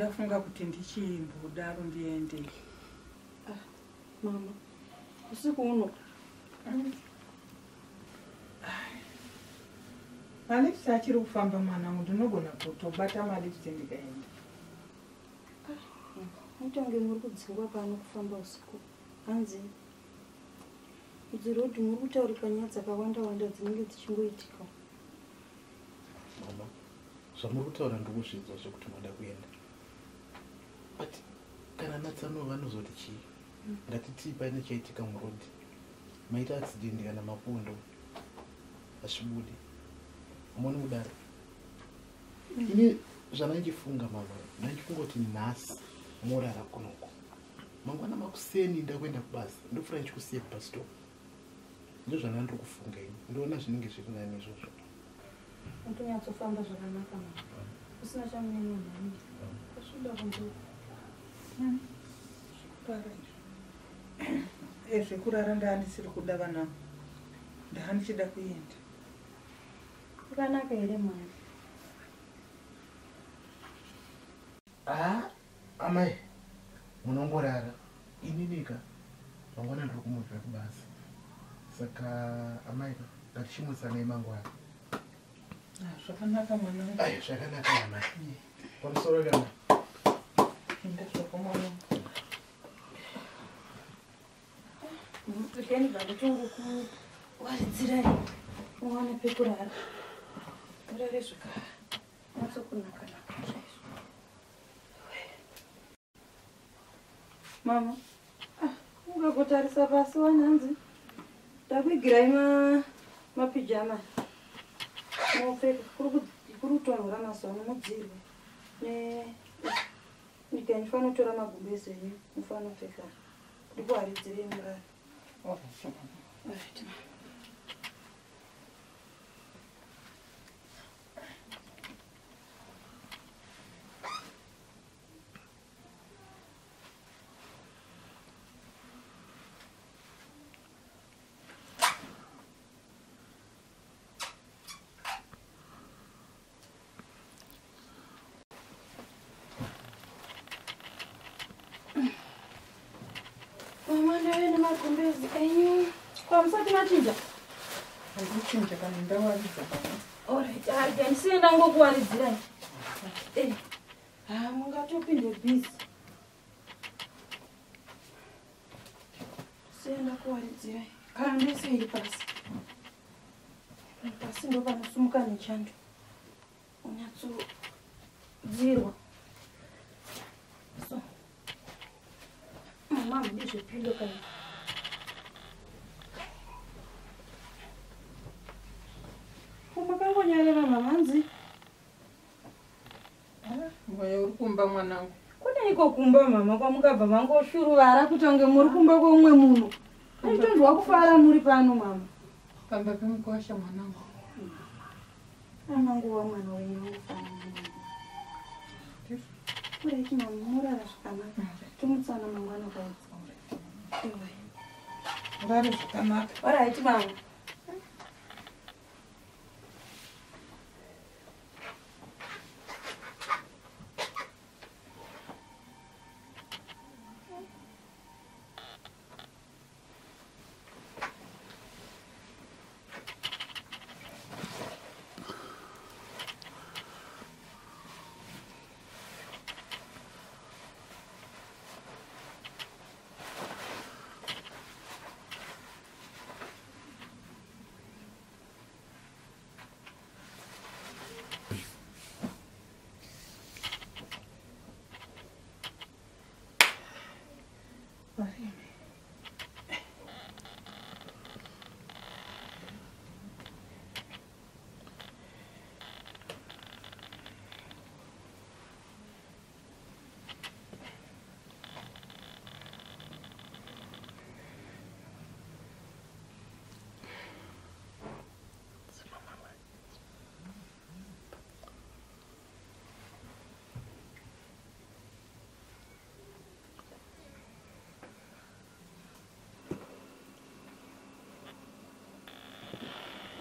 Ndafunga kuti ndichimbodaro ndiende. Mama, usiku uno. Malifts achiri kufamba mwanangu, ndinogona kutobata malifts ndikaenda. Mutange muri kudzingwa pano kufamba usiku. Hanzi mudzirodhi muri kutaurika nyaya dzakawanda wanda dzinenge dzichingoitika. Mama, zvamuri kutaura ndikuzvinzwa zvekuti moda kuenda. But kana natsano vanozoti chii? Ngatitii paine chaitika murodhi. Maita accident kana mapondo. Hazvibudi. Hamoni kudaro. Ini zvandandichifunga mama, ndandichifunga kuti nhasi morara kunoko. Mangwana makuseni ndakuenda kubasa, ndofura ndichikusiya kubus stop. Ndozvandanga ndiri kufunga ini. Ndoona zvinenge zviri nani izvozvo. Utonyatsofamba zvakanaka mama. Usina chamunenge mhani. Kusvida kunze. Zvekurara izvi. Zvekurara ndandisiri kuda vanangu. Ndandichida kuenda. Kwakanaka here mama? Amai, munongorara. Ininika mangwana ndiri kumubva kubasa. Saka amai, ngatichimutsanai mangwana. Zvakanaka mwanangu. Ai, zvakanaka amai. Pamusoro kana. Enda zvako mwanangu. Regai ndimbokuwaridzirai muwane pekurara. Murare zvakanatsokunaka naka chaizvo. Mama, ungagotarisa pasi wanhanzi. Ndakuigirai mapijama. Mopfeka kuri kutonhora mazuva ano mudzirwe. Ndifanira kutora magumbezi enyu mufanira kupfeka. Ndikuwaridzirei murare. Alright. Magumbezi enyu. Kwamusati machinja? Handichinja kana ndawaridza pano. Alright, handisiye ndangokuwaridzirai. Mungatopinde busy. Siye ndakuwaridzirai. Kana ndese iri pasi. Pasi ndo panosumuka nechando. Unyatsodzirwa. So. Mama, ndizvepilo kana. Makangonyarara mamanzi. Mweya uri kumba mwanangu. Kune iko kumba mama kwamukabva mangoshuruvara kuti unge muri kumba kweumwe munhu. Nditonzwa kufara muri pano mama. Pamba pemukwasha mwanangu. Amanguva mwana wenyu unofana. Kureki mama murara zvakanaka. Tomutsana mangwana kwaidza. Murare zvakanaka. Alright mama.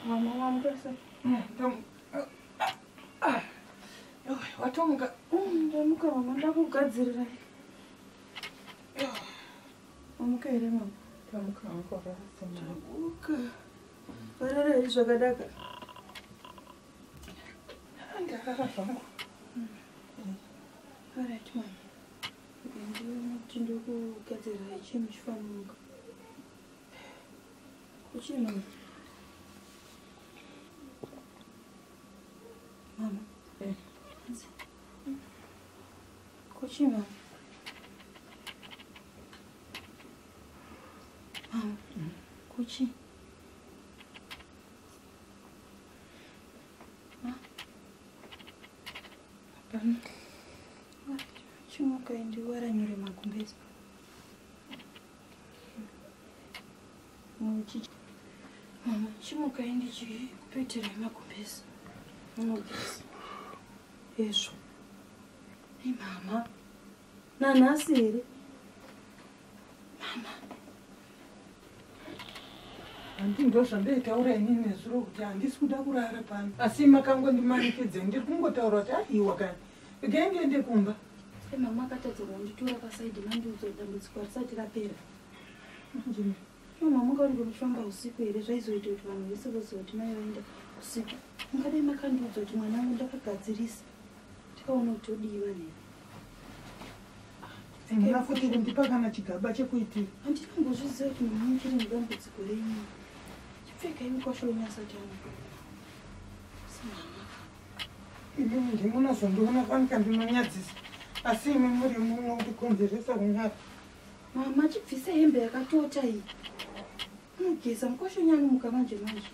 Mama, wamuka sei? Watomuka. Ndamuka Mama ndakugadzirira. Mamuka here mama? Tamuka hangu warara mwana. Tamuka. Warara here zvakadaka? Ndarara zvangu. Alright mama. Ndinoti ndokugadzirira chii muchifamuka. Kuchii mama? Mama. Kuchii mama? Mama. Kuchii? Hapana. Chimuka ndiwaranyure magumbezi. Mama, chimuka ndichikupeterai magumbezi. Munogeza. Ezvo. Ei mama. Nanhasi here? Mama. Handi ndozvandaitaura inini nezuro kuti handisi kuda kurara pano. Asi makangondimanikidza ndiri kungotaura kuti aiwa kani. Regai ndiende kumba. Mama akatadza kunditora pasaidhi mandiudza kuti dambudziko risati rapera. Ivo mama mungaonge muchifamba usiku here zvaizoita kuti vanhu vese voziva kuti mai vaenda usiku. Mungadai makandiudza kuti mwana wangu ndakagadzirisa. Tikaona kuti todii vanhu. Hamuna futi kundipa kana chigaba chekuitira. Handina kumbozviziva kuti mama muchiri nedambudziko renyu. Chipfekai mukwasha wenyu asati amuka. Asi mama. Imimi ndimunozondiona fanika ndinonyadzisa. Asi imi muri munondikonzeresa kunyara. Mama chibvise hembe yakatota iyi. Unogeza mukwasha wenyu anomuka manje manje.